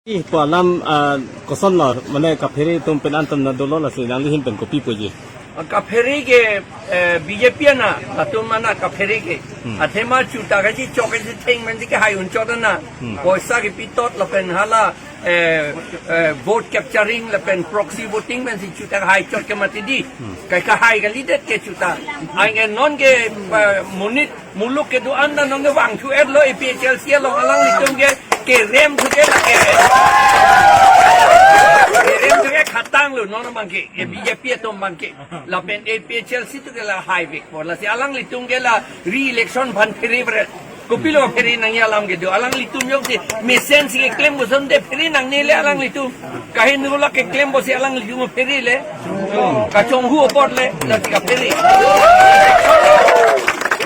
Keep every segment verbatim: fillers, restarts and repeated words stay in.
Ih, pu alam, ah, kosonlo, mane kaphere atum pen antam na dolo, lasi nangli ahin pen kopi puji? Kaphere ke, eh, B J P ana, latum ana kaphere ke. Hmm. Athema chuta kachichok kachitheng pensi kehai unchot ana. Hmm. Poisa kepi tot lapen hala, eh, eh, vote capturing lapen proxy voting pensi chuta kehai chot ke mati di. Hmm. Kai kahai kalidet ke chuta. Anke non ke, eh, monit muluk kedo-an ta nonke vangthu-etlo, A P H L C along alanglitum ke kerem thuke lake. Kerem thuke khatanglo non abangke, eh, B J P atum abangke. Lapen A P H L C thuke la haivekpo. Lasi alanglitum ke la re-election aphan phere bret. Kopilo phere nangji alam kedo. Alanglitum jongsi mesensi keklem kosonte phere nangne le alanglitum. Kahin nula keklem pusi alanglitum phere le. Kachonghu apot le, lasi kaphere.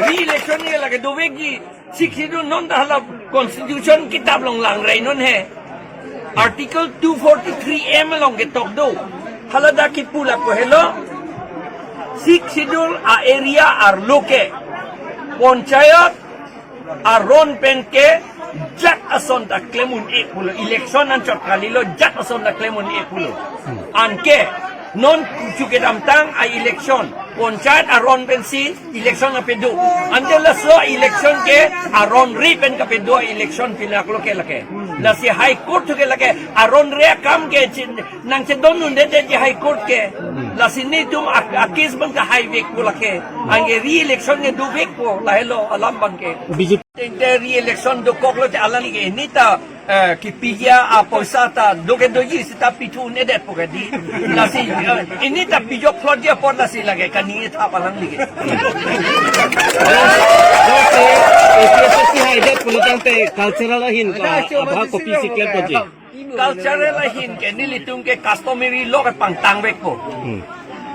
Re-election ke lake dovekji. Sixth Schedule non ta hala constitution kitap along lang rai non he. Article two forty-three M along ketok do. Hala dak kipu lapu helo. Sixth Schedule a-area arlo ke panchayat aron pen ke jat ason ta klem un-e pulo, election anchot kalilo, jat ason ta klem un-e pulo. Anke non chukedamtang a-election panchayat aron pensi election apedo. Ante laso election ke aron re pen kapedo election pinaklo ke lake. Lasi High Court thuke lake aron re akam ke chin nangchedon un'edetji High Court ke. Lasi netum a, a-case abang kahaivekpo lake. Anke re-election ke dovekpo, lahelo alam abangke. B J P. Tengte re-election dokoklo te alanli ke nita, eh, kipija apoisa ta doke doji seta pithu un-edetpo ke di. Lasi, eh, nita pijok plot ji apot lasi lake kani thap alanli ke. Jongsi A P H L C haidet pulotangte cultural ahin pa abha kopisi klem poji? Cultural ahin ke nelitum ke customary law ke pangtangvekpo. Hmm.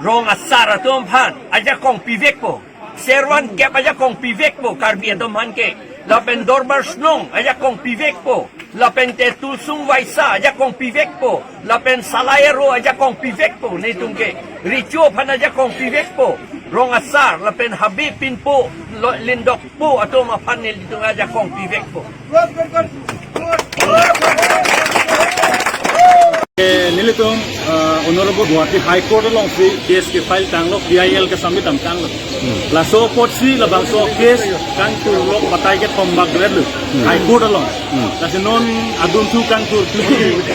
Rong asar atum aphan ajakong pivekpo. Sherwani kep ajakong pivekpo Karbi atum aphan ke. Lapen dorbar shnong ajakong pivekpo. Lapen te tulsung vaisa ajakong pivekpo. Lapen salai aro ajakong pivekpo netum ke. Recho aphan ajakong pivekpo. Rong asar lapen habe pinpo lo, lindok po atum aphan nelitum ajakong pivekpo. Eh, nelitum, ah, Honorable Guwahati High Court alongsi case ke-file tanglo, P I L ke-submit damtanglo. Hmm. Laso apotsi labangso case kangthurlok batai kethom bak do-etlo. Hmm. High Court along. Hmm. Lasi non adunthu kangthur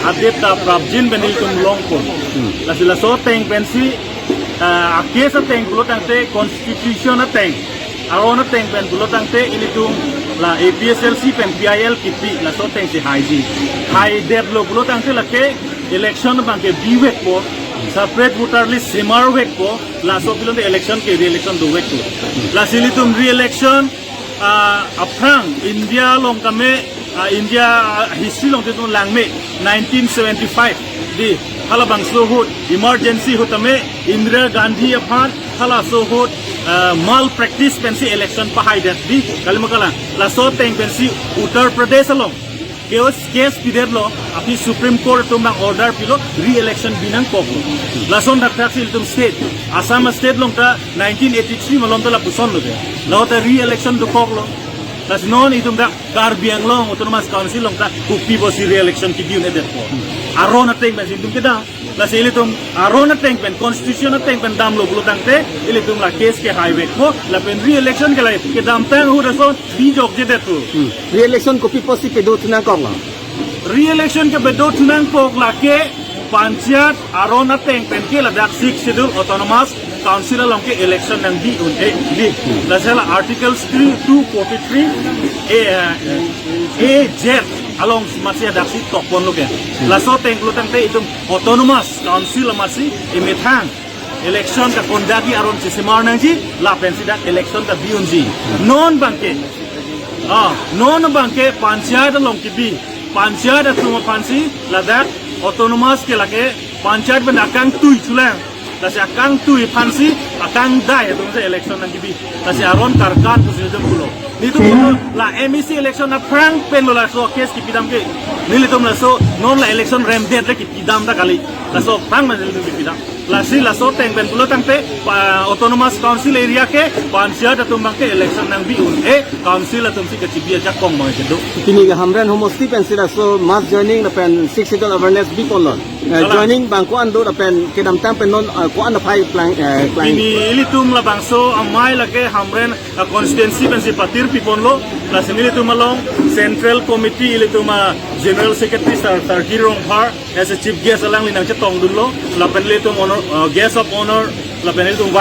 adet ta prapjin pen nelitum longpo. Hmm. Lasi laso ateng pensi, ah, a-case ateng pulotangte constitution ateng, aron ateng pen pulotangte ilitum la A P H L C pen P I L kipi laso atengsi haiji. Haidetlo pulotangte lake election abangke bivekpo, separate voter list semarvekpo, laso apilonte election ke re-election dovekpo. Lasi ilitum re-election, ah, aphrang India along tame, ah, India, ah, history along tetum langme nineteen seventy-five di halabangso ahut emergency ahut tame Indira Gandhi aphan halaso ahut, ah, malpractice pensi election pahaidet di, kalima kalang. Laso ateng pensi Uttar Pradesh along case, case pidetlo, aphi Supreme Court atum nang order pilo, re-election binangkoklo. Lason thakthaksi ilitum state, Assam state along ta nineteen eighty-three malom ta lapusonlo de. Lahota re-election dokoklo. Lasi non itum ta Karbi Anglong Autonomous Council along ta kopi pusi re-election kebi un-edetpo? Aron ateng pensi itum kedam. Lasi ilitum aron ateng pen, constitution ateng pen damlo pulotangte ilitum la case ke haivekpo, lapen re-election ke la kedamtang ahut ason bijokjedetpo. Hmm. Re-election kopi pusi pedothunangkoklo? Re-election ke pedothunangkok lake panchayat aron ateng pen ke ladak Sixth Schedule Autonomous Council along ke election nangbi un-e di. Hmm. Lasi la Articles three, two forty-three A, eh, A Z along masi adaksi tokponlo ke. Hmm. Laso ateng pulotangte itum Autonomous Council masi emethang election ka-conduct-ji aron si semar nangji, lapensi dak election kabi unji. Non abangke, ah, non abangke panchayat along kebi, panchayat atum aphansi ladak autonomous ke lake panchayat pen akangtui thulang. Lasi akangtui aphansi akangdai atumsi election nangkebi. Lasi aron karkan pusi itum pulo. Nelitum pulo la M A C election aphrang penlo laso case kipidam ke. Nelitum laso non la election remdet le kipidam ta kali. Laso aphrang ma nelitum kipidam. Lasi laso ateng pen pulo tangte pa autonomous council area ke panchayat atum abang ke election nangbi un-e, council atum si kachibi ajakong abang kedo. Pini ke Hamren homosti pensi laso mass joining lapen Sixth Schedule awareness biponlo. Eh, Kalang. Joining abang ko-an do lapen kedamtang pen non, eh, ko-an aphai klang, eh, klang. Pini ilitum labangso amei lake Hamren, eh, constituency pensi patir piponlo. Lasi ilitum along Central Committee ilitum a General Secretary Sar Sarkir Rongphar as a chief guest alangli nangchetongdunlo. Lapen ilitum honor, eh, guest of honor, lapen ilitum